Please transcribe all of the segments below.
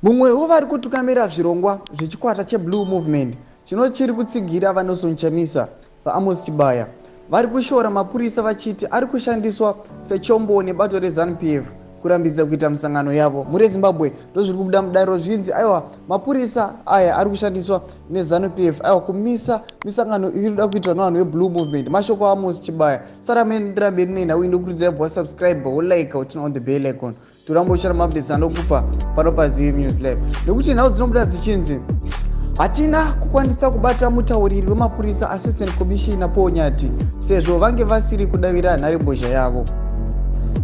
Mumwe wevari kutungamira zvirongwa zvechikwata cheBlue Movement chinoti chiri kutsigira VaNelson Chamisa, VaAmos Chibaya, vari kushora mapurisa vachiti ari kushandiswa sechombo nebato reZanu PF kurambidza kuita misangano yavo. Mhuri yeZimbabwe, ndozviri kubuda mudariro zvinzi aiwa, mapurisa aya ari kushandiswa neZanu PF aiwa kumisa misangano iri kuda kuitwa nevanhu veBlue Movement. Mashoko aAmos Chibaya. Sara mendera mberi nenhau iyi, ndokurudzira bva subscribe, wolike, uturn on the bell icon, toramba uchara maupdates anokupa pano paZive News Live, nekuti nhau dzinobuda dzichinzi hatina kukwanisa kubata mutauriri wemapurisa, Assistant Commissioner Paul Nyati, sezvo vange vasiri kudavira nharembozha yavo.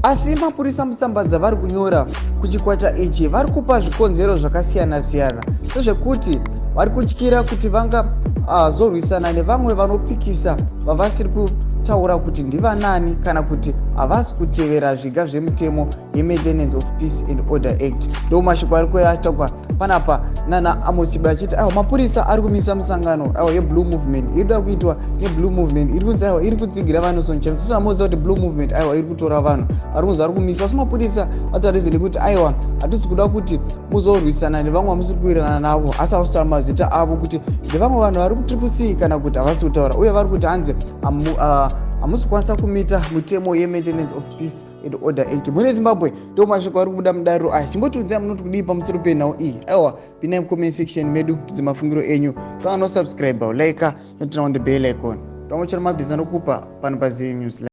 Asi mapurisa mutsamba dzavari kunyora kuchikwata ichi vari kupa zvikonzero zvakasiyana-siyana, sezvekuti vari kutyira kuti vangazorwisana nevamwe vanopikisa vavasiri kutaura kuti ndivanani, kana kuti havasi kutevera zviga zvemutemo yeMaintenance of Peace and Order Act. Ndo mashoko ari kuyataurwa panapa nana Amos Chibaya, achiti aiwa, mapurisa ari kumisa musangano aiwa yeBlue Movement iri kuda kuitwa neBlue Movement iri kunzi aiwa iri kutsigira VaNelson Chamisa. Sezvamuziva kuti Blue Movement aiwa iri kutora vanhu vari kunzi vari kumiswa, asi mapurisa atarise nekuti aiwa, hatisi kuda kuti muzorwisana nevamwe vamusiri kuwirirana navo, asi havasi kutaura mazita avo kuti ndevamwe vanhu vari kuTriple C kana kuti havasi kutaura. Uye vari kuti hanzi hamusi kukwanisa kumita mutemo yeMaintenance of Peace and Order Act. Mune Zimbabwe, ndo mashoko ari kubuda mudariro aya. Chimbotiudzai munoti kudii pamusoro penhau iyi. Aiwa, pinai mucomment section medu, tidze mafungiro enyu. Saka nosubscribe, like, noturn on the bell icon, tomochera maupdates anokupa pano paZive News.